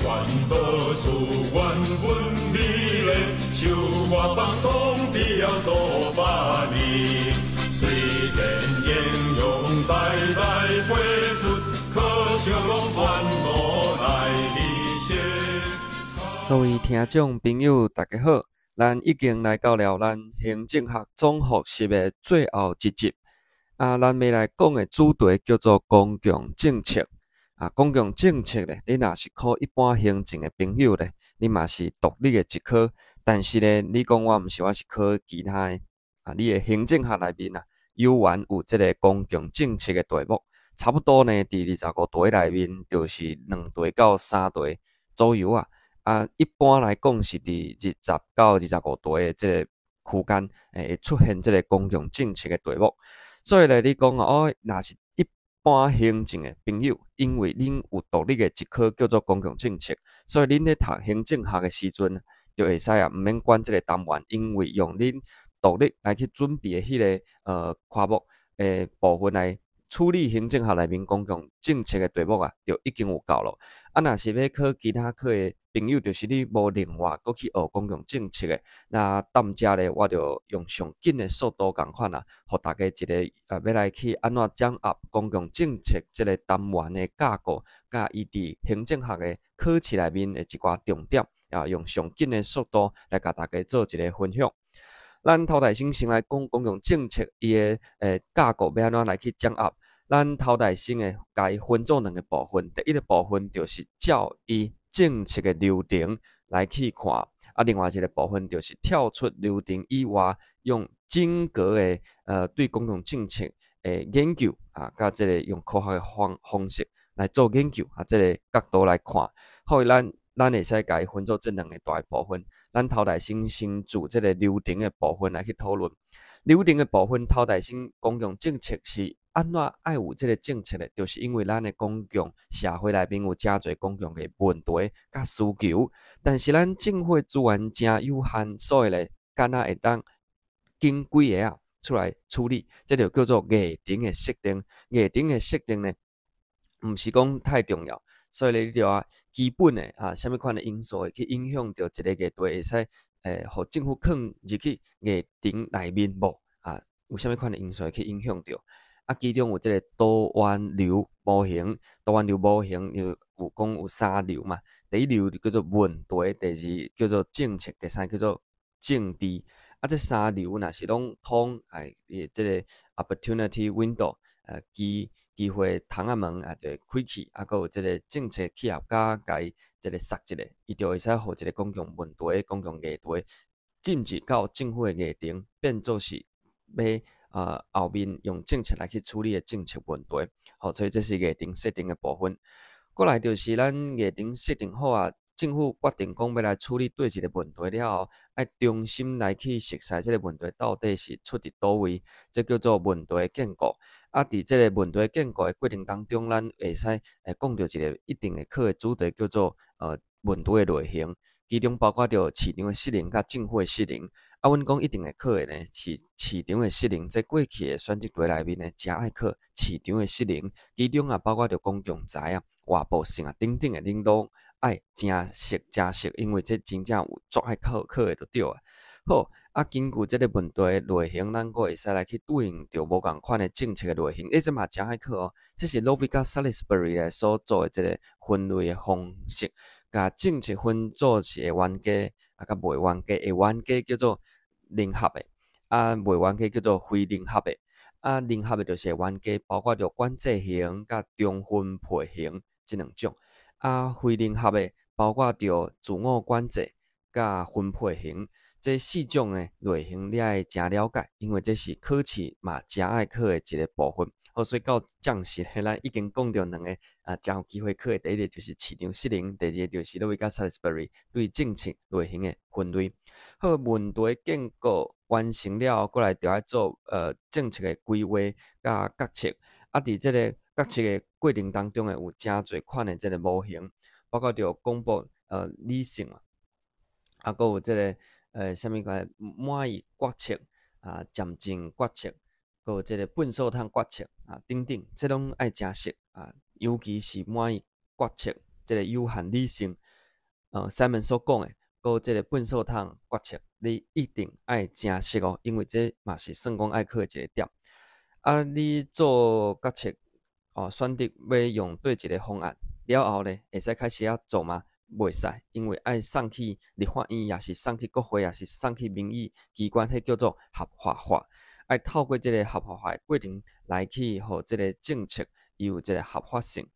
全无事原本美丽，受外邦统治了数百年。虽然英雄代代辈出，可惜攏全无来利息。各位聽眾朋友，大家好，咱已經來到了咱行政學總複習的最後一集。啊，咱欲來講的主題叫做公共政策。啊，公共政策咧，你若是考一般行政的朋友咧，你嘛是獨立的一科。但是咧，你講我毋是，我是考其他的。啊，你的行政學內面啊，猶原有這个公共政策的題目，差不多呢，佇25題內面，就是兩題到三題左右啊。啊，一般來講是佇20到25題的這个區間，會出現這个公共政策的題目。所以咧，你講哦，若是一般行政的朋友，因為恁有獨立的一科叫做公共政策，所以恁咧讀行政學的時陣，就會使啊，毋免管這个單元，因為用恁獨立來去準備的彼个科目的部分來處理行政學內面公共政策的題目啊，就已經有夠了。啊，若是欲考其他科的朋友，就是你無另外閣去學公共政策的，那踮遮咧，我就用上緊的速度仝款啊，予大家一个欲來去按怎掌握公共政策這个單元的架構，佮伊佇行政學的考試內面的一寡重點，啊，用上緊的速度來共大家做一个分享。咱頭代先先來講公共政策伊的架構欲按怎來去掌握。咱頭代先會共伊分做兩个部分，第一个部分就是照伊政策的流程來去看，啊，另外一个部分就是跳出流程以外，用整個的對公共政策的研究啊，佮這个用科學的方式來做研究啊，這个角度來看，予咱會使共伊分做這兩个大部分。咱頭代先先就這个流程的部分來去討論。流程的部分，頭代先公共政策是按怎愛有這个政策咧？就是因為咱的公共社會內面有誠濟公共的問題佮需求，但是咱政府資源誠有限，所以咧，敢若會當揀幾个仔出來處理，這就叫做議程的設定。議程的設定呢，毋是講太重要，所以咧，你著愛基本的啊，啥物款的因素會去影響著一个議題會使予政府囥入去議程內面無？啊，有啥物款的因素會去影響著？啊，其中有這个多元流模型，多元流模型有講有三流嘛。第一流就叫做問題，第二叫做政策，第三叫做政治。啊，這三流若是攏通，哎，這个 opportunity window，機會窗仔門啊，就會開啟，啊，閣有這个政策企業家共伊這个捒一下，伊就會使予一个公共問題、公共議題進入到政府的議程，變做是欲後面用政策來去處理的政策問題。好，所以這是議程設定的部分。過來就是咱議程設定好啊，政府決定講欲來處理佗一个問題了後，愛重新來去熟悉這个問題到底是出佇佗位，這叫做問題建構。啊，佇這个問題建構的過程當中，咱會使講著一个一定會考的主題，叫做問題的類型，其中包括著市場的失靈佮政府的失靈。啊，阮講一定會考的呢，是市場的失靈。這過去的選擇題內面呢，誠愛考市場的失靈，其中也包括著公共財啊、外部性啊等等的，恁攏愛誠熟誠熟，因為這真正有足愛考考的就對啊。好，啊，根據這个問題類型，咱閣會使來去對應著無仝款的政策的類型。欸，這嘛誠愛考哦。這是 Lovick 佮 Salisbury 來所做的這个分類的方式，共政策分做是會冤家，啊，佮袂冤家。會冤家叫做零合的，啊，袂冤家叫做非零合的。啊，零合的就是會冤家，包括著管制型佮重分配型這兩種。啊，非零合的包括著自我管制佮分配型。這四種的類型你愛誠了解，因為這是考試嘛誠愛考的一个部分。好，所以到這時咱已經講著兩个啊，誠有機會考的。第一个就是市場失靈，第二个就是 Lovick 佮 Salisbury 對政策類型的分類。好，問題建構完成了後，過來就愛做政策的規劃佮決策。啊，佇這个決策的過程當中，有誠濟款的這个模型，包括著廣博理性嘛，啊，閣有這个啥物款滿意決策啊，漸進決策，閣有這个糞掃桶決策啊，等等，這攏愛誠熟啊，尤其是滿意決策，這个有限理性。Simon 所講的，閣有這个糞掃桶決策，你一定愛誠熟哦，因為這嘛是算講愛考的一個點。啊，你做決策哦，選擇欲用佗一个方案了後咧，會使開始仔做嗎？袂使，因為愛送去立法院，抑是送去國會，抑是送去民意機關，彼叫做合法化。愛透過這个合法化的過程來去予這个政策伊有這个合法性。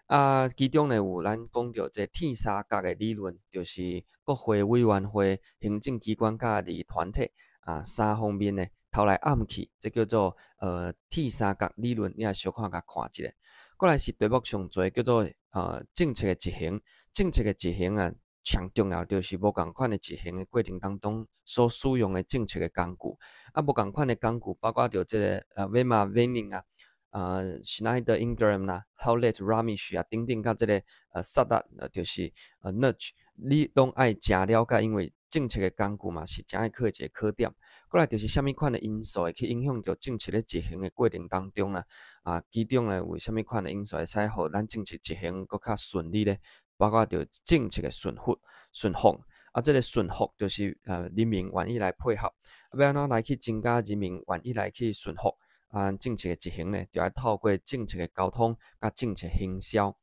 啊，其中呢有咱講著這鐵三角的理論，就是國會委員會、行政機關佮利益團體啊三方面呢偷來暗去，這叫做鐵三角理論，你愛小可共看一下。過來是題目上濟叫做政策的執行，政策的執行啊，上重要就是無仝款的執行的過程當中所使用的政策的工具。啊，無仝款的工具包括著這个Weimar Vining 啊，Schneider Ingram 啦，Howlett Ramesh 啊等等，佮這个薩達，就是 Nudge，你攏愛誠了解，因為政策的工具嘛是誠愛考的一个考點。過來就是啥物款的因素會去影響著政策咧執行的過程當中啦。啊，其中呢有啥物款的因素會使予咱政策執行閣較順利咧？包括著政策的順服、順服。啊，這个順服就是人民願意來配合。欲按怎來去增加人民願意來去順服？啊，政策的執行呢，就愛透過政策的溝通佮政策行銷。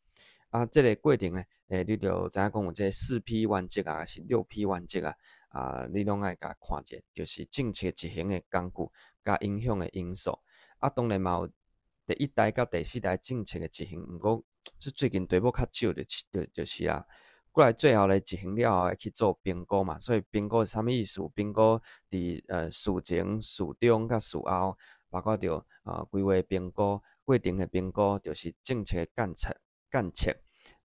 啊，這个過程呢，你就知影講有這4P 原則啊，抑是6P 原則啊，啊，你攏愛共看者，就是政策執行的工具佮影響的因素。啊，當然嘛有第一代佮第四代政策的執行，毋過這最近題目較少，就是啊。過來最後咧執行了後，愛去做評估嘛，所以評估是啥物意思？評估佇事前、事中佮事後，包括著規劃評估、過程的評估，就是政策的貫徹、貫徹，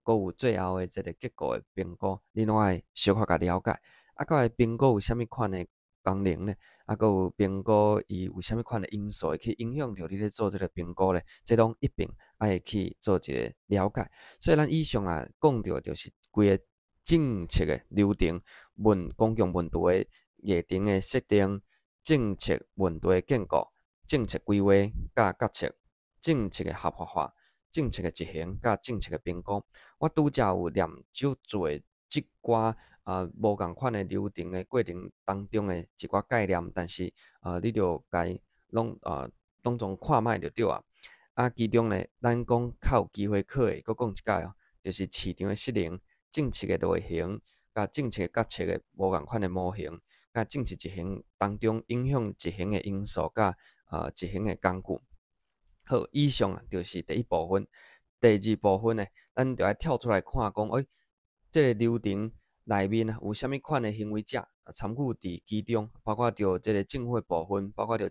閣有最後的這个結果的評估，你攏愛小可共了解。啊，閣來評估有啥物款的功能咧？啊，閣有評估伊有啥物款的因素會去影響著你咧做這个評估咧？這攏一併愛去做一个了解。所以咱以上啊講著就是規个政策的流程、問公共問題的議程的設定、政策問題的建構、政策規劃佮決策、政策的合法化、政策的執行佮政策的評估。我拄才有念足濟這寡無仝款的流程的過程當中的一寡概念，但是你著共攏總看覓就對啊。啊，其中呢，咱講較有機會考的，閣講一擺哦，就是市場的失靈、政策的類型、佮政策決策的無仝款的模型、佮政策執行當中影響執行的因素佮執行的工具。好，以上啊就是第一部分。第二部分呢，咱就愛跳出來看講，欸，這个流程內面啊有啥物款的行為者參與佇其中，包括著這个政府的部分，包括著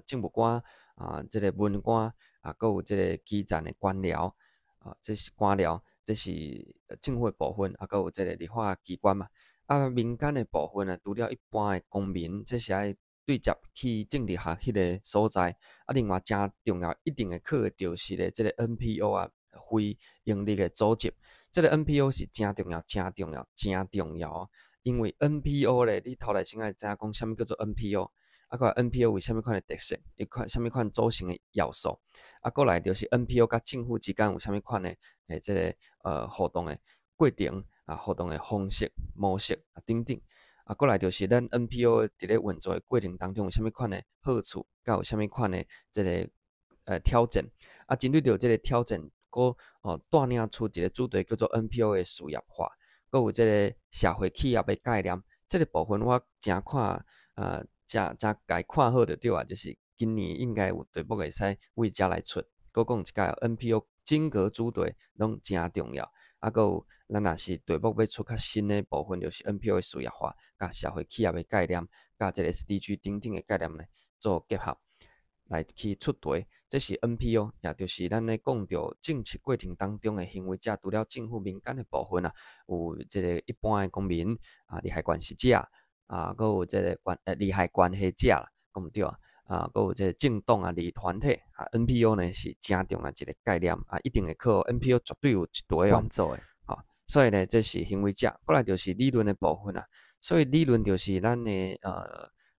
政務官啊，這个文官啊，閣有這个基層的官僚啊，這是官僚，這是政府的部分，啊，閣有這个立法機關嘛。啊，民間的部分啊，除了一般的公民，這是愛對接去政治學彼个所在。啊，另外誠重要，一定會考的就是咧，這个 NPO 啊，非營利的組織。這个 NPO 是誠重要、誠重要、誠重要哦。因為 NPO 咧，你頭來先愛知影講啥物叫做 NPO，啊，閣來 NPO 有啥物款的特色，一款啥物款組成的要素，啊，閣來就是 NPO 佮政府之間有啥物款的這个互動的過程啊，互動的方式、模式啊等等。啊，閣來就是咱 NPO 佇咧運作的過程當中有啥物款的好處，佮有啥物款的這个挑戰。啊，針對著這个挑戰，閣帶領出一个主題叫做 NPO 的事業化，閣有這个社會企業的概念。這个部分我誠看，誠誠共看好就對啊，就是今年應該有題目會使為遮來出。閣講一擺 NPO 整個主題攏誠重要。啊，閣有咱若是題目欲出較深的部分，就是 NPO 的事業化，佮社會企業的概念，佮這个 SDG 等等的概念呢做結合來去出題。這是 NPO，也就是咱咧講著政策過程當中的行為者，除了政府民間的部分啊，有這个一般的公民啊，利害關係者啊，閣有這个利害關係者啦，講毋對啊，啊，閣有這个政黨啊、利益團體啊，NPO 呢是誠重要一个概念啊，一定會考 NPO 絕對有一題哦。好，所以呢，這是行為者，過來就是理論的部分啊。所以理論就是咱的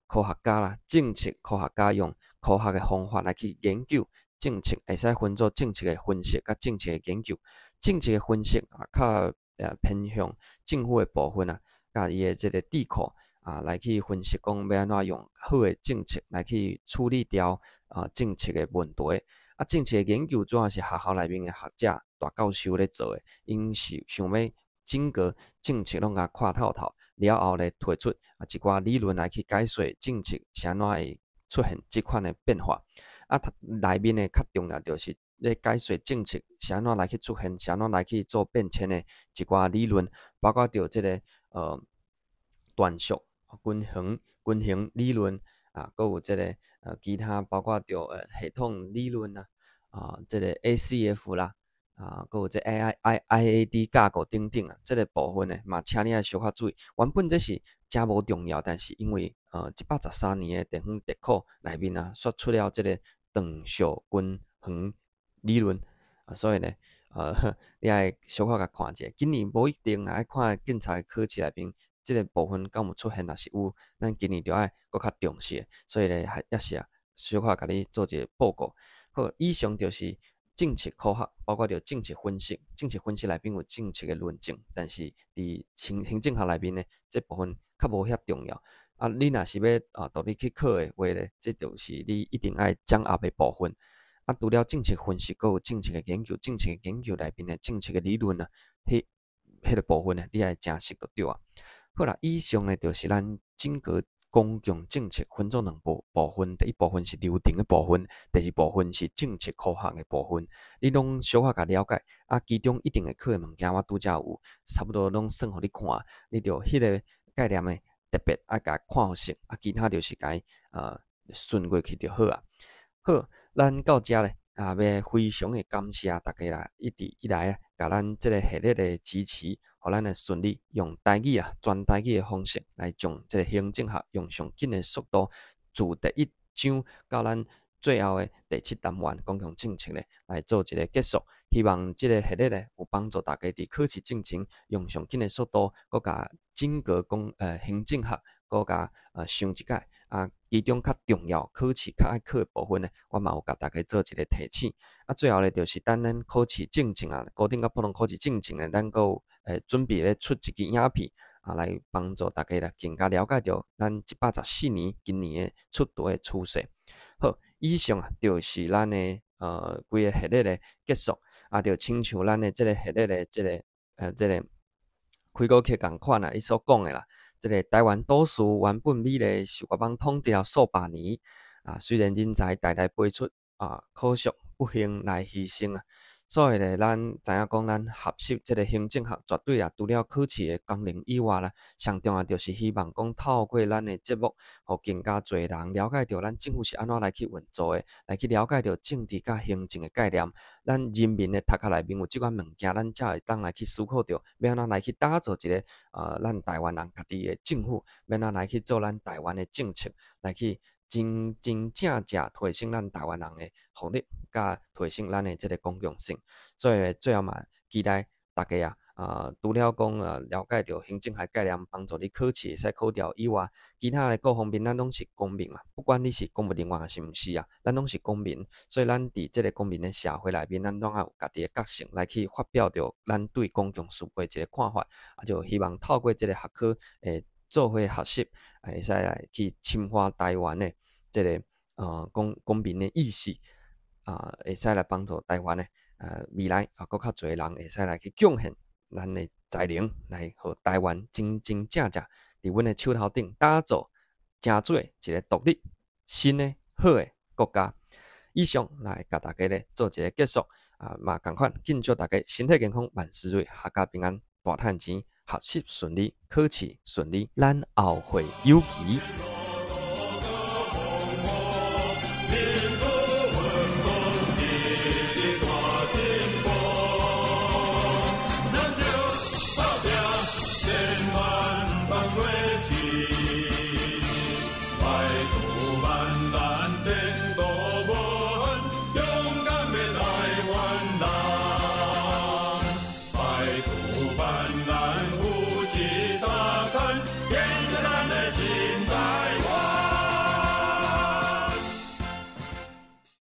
科學家啦，政策科學家用科學的方法來去研究政策，會使分做政策的分析佮政策的研究。政策的分析啊，較偏向政府的部分啊，佮伊的這个智庫啊，來去分析講欲按怎用好的政策來去處理掉政策的問題。啊，政策的研究主要是學校內面的學者大教授咧做的，𪜶是想欲整個政策攏共看透透，了後咧提出一寡理論來去解說政策是按怎會出現這款的變化。啊，內面的較重要就是咧解說政策是按怎來去出現，是按怎來去做變遷的一寡理論，包括著這个斷續均衡均衡理論啊，閣有這个其他包括著系統理論啊，這个 ACF 啦，閣有這 A I I I A D 架構等等啊，這个部分呢嘛，請你愛小可注意。原本這是誠無重要，但是因為113年的地方特考內面啊，煞出了這个斷續均衡理論啊，所以呢，你愛小可共看一下。今年無一定愛看警察考試內面這个部分敢有出現，若是有，咱今年就愛閣較重視。所以咧，還猶是啊，小可共你做一个報告。好，以上就是政策科學，包括著政策分析，政策分析內面有政策的論證，但是佇行行政學內面呢，這部分較無遐重要。啊，你若是欲獨立去考的話咧，這就是你一定愛掌握的部分。啊，除了政策分析，閣有政策的研究，政策的研究內面的政策的理論啊，彼个部分呢，你愛誠熟就對啊。好啦，以上呢就是咱整個公共政策分做兩部部分，第一部分是流程的部分，第二部分是政策科學的部分。你攏小可共了解，啊，其中一定會考的物件，我拄才有差不多攏算予你看，你著彼个概念的特別愛共看予熟，啊，其他就是共順過去就好啊。好，咱到遮咧，啊，欲非常的感謝大家啦，一直以來啊，共咱這个系列的支持，予咱會順利用台語啊，全台語的方式來將這个行政學用上緊的速度，自第一章到咱最後的第七單元公共政策咧，來做一个結束。希望這个系列咧有幫助大家佇考試進前用上緊的速度，閣共整個公行政學閣共想一擺啊，其中較重要考試較愛考的部分呢，我嘛有共大家做一个提醒。啊，最後咧就是等咱考試進前啊，高等佮普通考試進前咧，咱閣有準備咧出一支影片啊，來幫助大家來更加了解著咱114年今年的出題的趨勢。好，以上啊就是咱的規个系列的結束，啊，就親像咱的這个系列的這个開歌曲仝款啊，伊所講的啦，這个台灣島嶼原本美麗，受外邦統治了數百年，啊，雖然人才代代輩出，啊，可惜不幸來犧牲啊。所以咧，咱知影講，咱學習這个行政學，絕對啊，除了考試的功能以外啦，上重要就是希望講透過咱的節目，予更加濟人了解著咱政府是按怎來去運作的，來去了解著政治佮行政的概念。咱人民的頭殼內面有這款物件，咱才會當來去思考著，欲按怎來去打造一个咱台灣人家己的政府，欲按怎來去做咱台灣的政策，來去真真正正提升咱台灣人的福利，佮提升咱的這个公共性。所以最後嘛，期待大家啊，除了講了解著行政學概念，幫助你考試會使考著以外，其他的各方面咱攏是公民啊，不管你是公務人員抑是毋是啊，咱攏是公民。所以咱佇這个公民的社會內面，咱攏愛有家己的覺性來去發表著咱對公共事務的一個看法。啊，就希望透過這个學科會做伙學習，會使來去深化台灣的這个公民的意識，啊，會使來幫助台灣的未來啊，閣較濟人會使來去貢獻咱的才能，來予台灣真真正正佇阮的手頭頂打造成做一个獨立、新的好的國家。以上來共大家咧做一个結束，啊，嘛仝款，敬祝大家身體健康，萬事如意，闔家平安，大趁錢，學習順利，考試順利，咱後會有期。